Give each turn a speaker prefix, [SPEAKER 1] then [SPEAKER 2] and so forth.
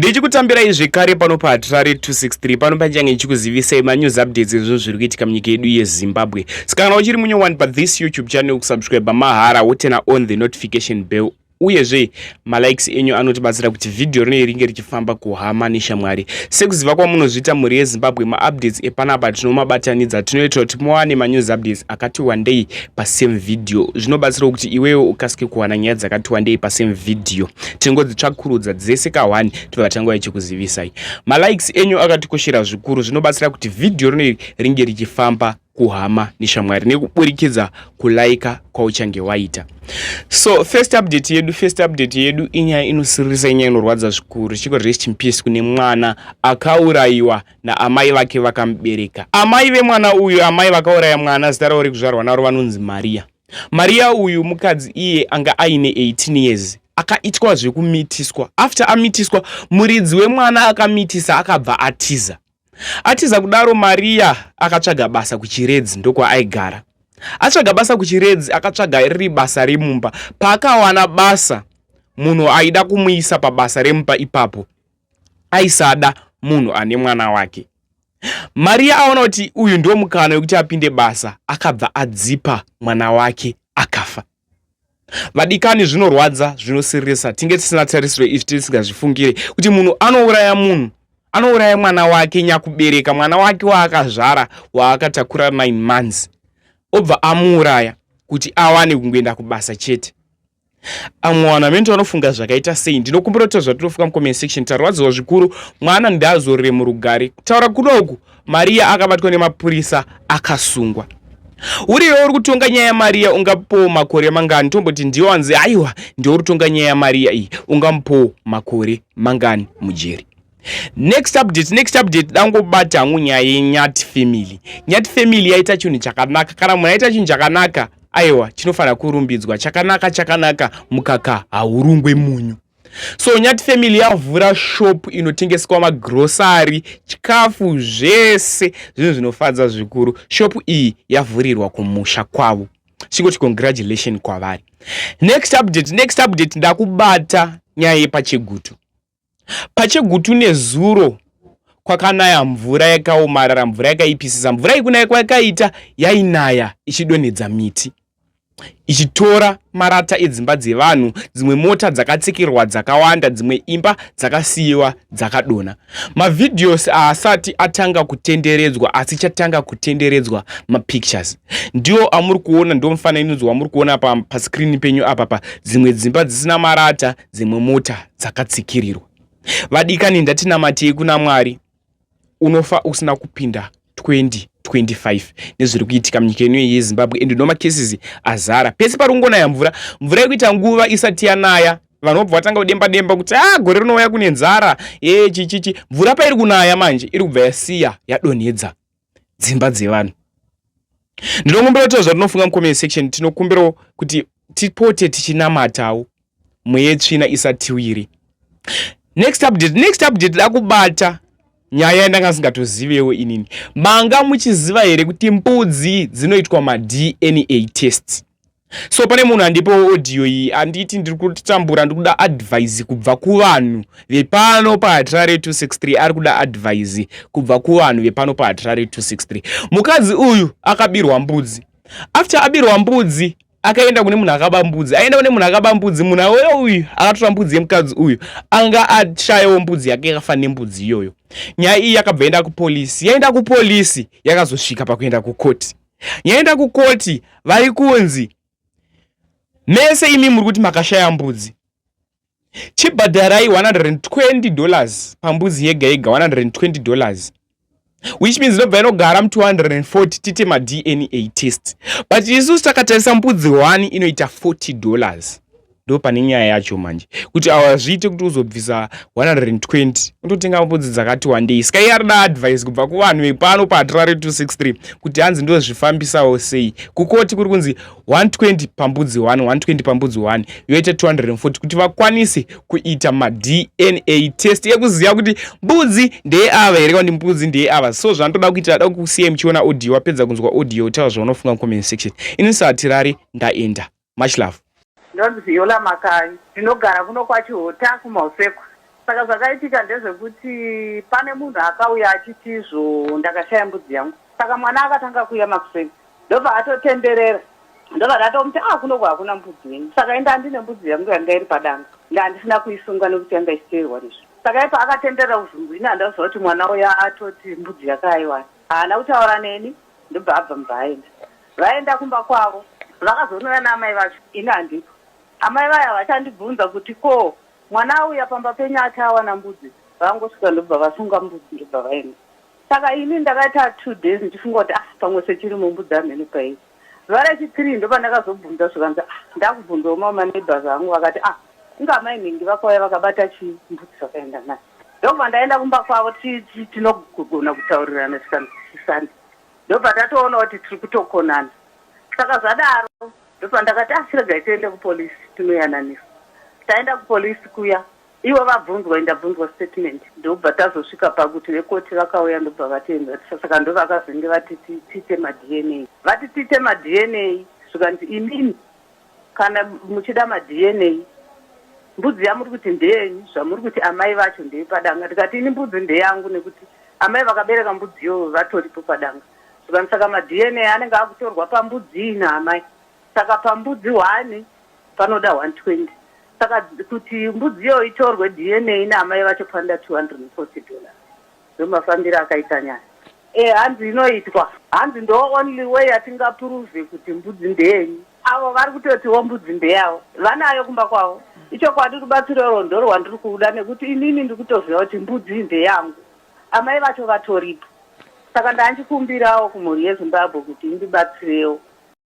[SPEAKER 1] Ndichikutambirai zvekare pano paHatirare 263 pano panchange ndichikuzivisai manews updates ezvinhu zviri kuitika munyika yedu yeZimbabwe. Saka kana uchiri munyowani pathis YouTube channel kusubscribe mahara wotena on the notification bell uyezve malikes enyu anotibatsira kuti vhidhiyo rinei ringe richifamba kuhama neshamwari. Sekuziva kwamunozviita mhuri yeZimbabwe, maupdates epanapa tinomabatanidza, tinoita kuti muwane manews updates akati wandei pasame video. Zvinobatsirawo kuti iwewe ukasike kuwana nyaya dzakati wandei pasame video. Tingodzitsvakurudza dzese ka1 tobva tanguva ichikuzivisai. Malikes enyu akatikoshera zvikuru, zvinobatsira kuti vhidhiyo rinei ringe richifamba kuhama neshamwari nekuburikidza kulaika kwauchange waita. So first update yedu, first update yedu inyaya inosiririsa, inyaya inorwadza zvikuru. Chiko rest in peace kune mwana akaurayiwa naamai vake vakamubereka. Amai vemwana uyu, amai vakauraya mwana, zita ravo rekuzvarwa naro vanonzi Maria. Maria uyu mukadzi iye anga aine 18 years, akaitwa zvekumitiswa. After amitiswa, muridzi wemwana akamitisa akabva atiza. Atiza kudaro, Maria akatsvaga basa kuChiredzi, ndokwaaigara. Atsvaga basa kuChiredzi, akatsvaga riri basa remumba. Paakawana basa, munhu aida kumuisa pabasa remumba ipapo aisada munhu ane mwana wake. Maria aona kuti uyu ndiwo mukana wekuti apinde basa, akabva adzipa mwana wake akafa. Vadikani, zvinorwadza, zvinosiririsa, tinge tisina tarisiro izvi, tisingazvifungire kuti munhu anouraya munhu, anouraya mwana wake, nyakubereka mwana wake waakazvara, waakatakura 9 months, obva amuuraya kuti awane kungoenda kubasa chete. Amwe vanhu amene vanofunga zvakaita sei? Ndinokumbira kuti zvatinofunga mucomment section. Tarwadziwa zvikuru, mwana ndaazorere murugare. Kutaura kunoku, Maria akabatwa nemapurisa akasungwa. Uriwe uri kutonga nyaya yaMaria, ungapowo makore mangani? Tomboti ndiwe wanzi aiwa ndiwe uri kutonga nyaya yaMaria iyi, ungamupowo makore mangani mujeri? Next update, next update, dangobata hangu nyaya yeNyati family. Nyati family yaita chinhu chakanaka. Kana munhu aita chinhu chakanaka, aiwa chinofanira kurumbidzwa. Chakanaka chakanaka, mukaka haurungwe munyu. So Nyati family yavhura shop inotengeswa magrosari, chikafu zvese, zvinhu zvinofadza zvikuru. Shop iyi yavhurirwa kumusha kwavo, chingoti congratulation kwavari. Next update, next update, ndakubata nyaya yepaChegutu. PaChegutu nezuro kwakanaya mvura yakaomarara, mvura yakaipisisa. Mvura iyi kunaya kwayakaita yainaya ichidonhedza miti, ichitora marata edzimba dzevanhu, dzimwe mota dzakatsikirwa dzakawanda, dzimwe imba dzakasiyiwa dzakadonha. Mavhidhios haasati atanga kutenderedzwa, asi chatanga kutenderedzwa mapictures ndiwo amuri kuona, ndiwo mufananidzo wamuri kuona paskrini penyu apa pa dzimwe dzimba dzisina marata, dzimwe mota dzakatsikirirwa. Vadikani, ndatinamatei kuna Mwari. Unofa usina kupinda 2025 nezviri kuitika munyika ino yeZimbabwe, and no macases azara pese pari kungonaya mvura. Mvura yekuita nguva isati yanaya, vanhu vobva vatanga kudemba demba kuti a gore rinouya kune nzara e chichichi. Mvura pairi kunaya manje iri kubva yasiya yadonhedza dzimba dzevanhu. Ndinokumbira kuti zvatinofunga mucomment section. Tinokumbirawo kuti tipote tichinamatawo, mweya yetsvina isatiwiri. Next update, next update, dakubata nyaya yandanga ndisingatozivewo inini. Manga muchiziva here kuti mbudzi dzinoitwa maDNA test? So pane munhu andipewo audio iyi, anditi ndiri kutambura, ndiri kuda advice kubva kuvanhu vepano paHatirare 263. Ari kuda advice kubva kuvanhu vepano paHatirare 263. Mukadzi uyu akabirwa mbudzi. After abirwa mbudzi, akaenda kune munhu akaba mbudzi. Aenda kune munhu akaba mbudzi, munhu auyo uyu akatora mbudzi yemukadzi uyu anga ashayawo mbudzi yake yakafanana nembudzi iyoyo. Nyaya iyi yakabva enda kupolisi. Yaenda kupolisi, yakazosvika pakuenda kukoti. Yaenda kukoti, vari kunzi mese imi muri kuti makashaya mbudzi, chibhadharai $120 pambudzi yega yega, $120, which means inobva inogara mu240, tiite maDNA test. But isusu takatarisa mbudzi 1 inoita $40. Ndo pane nyaya yacho manje, kuti awa zviite kuti uzobvisa 120 unototenga mbudzi dzakati wandei. Saka iye arida advice kubva kuvanhu vepano paHatirare 263 kuti hanzi ndozvifambisawo sei. Kukoti kuri kunzi 120 pambudzi 1, 120 pambudzi 1 yoita 240, kuti vakwanise kuita maDNA test ekuziva kuti mbudzi ndeyeava here kana kuti mbudzi ndeyeava. So zvanotoda kuita, da kusiyai muchiona audio. Wapedza kunzwa audio, taura zvaunofunga mucomment section. Ini saHatirari ndaenda. Much love.
[SPEAKER 2] Ndonzi Viola Makai, ndinogara kuno kwaChihota kuMausekwa. Saka zvakaitika ndezvekuti pane munhu akauya achiti izvo ndakashaya mbudzi yangu. Saka mwana akatanga kuuya makuseni ndobva atotenderera ndobva ndatomuti ah kunoku hakuna mbudzi yenyu. Saka inda ndine mbudzi yangu yanga iri padanga ndandisina kuisunga nekuti yanga ichiteerwa nezvo. Saka ipa akatenderera kuzungu ini handaziva kuti mwana uya atoti mbudzi yake aiwana. Haana kutaura neni ndobva abva mubva aenda. Vaenda kumba kwavo vakazonouya naamai vacho ini handipo. Amai vaya vachandibvunza kuti ko Mwana auya pamba penyu ati awana mbudzi, vangosvika ndobva vasunga mbudzi ndobva vaenda. Saka ini ndakaita 2 days ndichifunga kuti ah pamwe sechirimo mbudzi hamheno pairi. Zuva rechithree ndopandakazobvunza zvikanzi ah ndakubvunzawo mamwe maneighbors angu vakati ah inga amai nhingi vakauya vakabata chii mbudzi vakaenda nayo. Ndokubva ndaenda kumba kwavo tinogona kutaurirana tikanzwisisana. Ndobva tatoona kuti tiri kutokonana. Saka zvadaro ndopandakati ah chiregai tiende kupolice tinoyananisa. Taenda kupolice kuya ivo vabvunzwa ini ndabvunzwa statement ndobva tazosvika pakuti vekoti vakauya ndobva vatienzanisa saka ndovakazenge vati tiite maDNA. Vati tiite maDNA zvikanzi imimi kana muchida maDNA mbudzi yamuri kuti ndeyenyu zvamuri kuti amai vacho ndeyepadanga ndikati ini mbudzi ndeyangu nekuti amai vakabereka mbudzi iyoyo vatoripo padanga zvikanzi saka maDNA anenge akutorwa pambudzi iyi naamai saka pambudzi 1 panoda 120 saka kuti mbudzi iyoyo itorwe DNA naamai vacho panoda $240. Ndomafambiro akaita nyaya. E hanzi inoitwa hanzi ndo only way yatingaprove kuti mbudzi ndeyenyu. Avo vari kutotiwo mbudzi ndeyavo vanayo kumba kwavo. Ichokwadi rubatsiro irwo ndorwandiri kuda nekuti inini ndiri kutoziva kuti mbudzi ndeyangu amai vacho vatoripo. Saka ndanchikumbirawo kumhuri yeZimbabwe kuti indibatsirewo.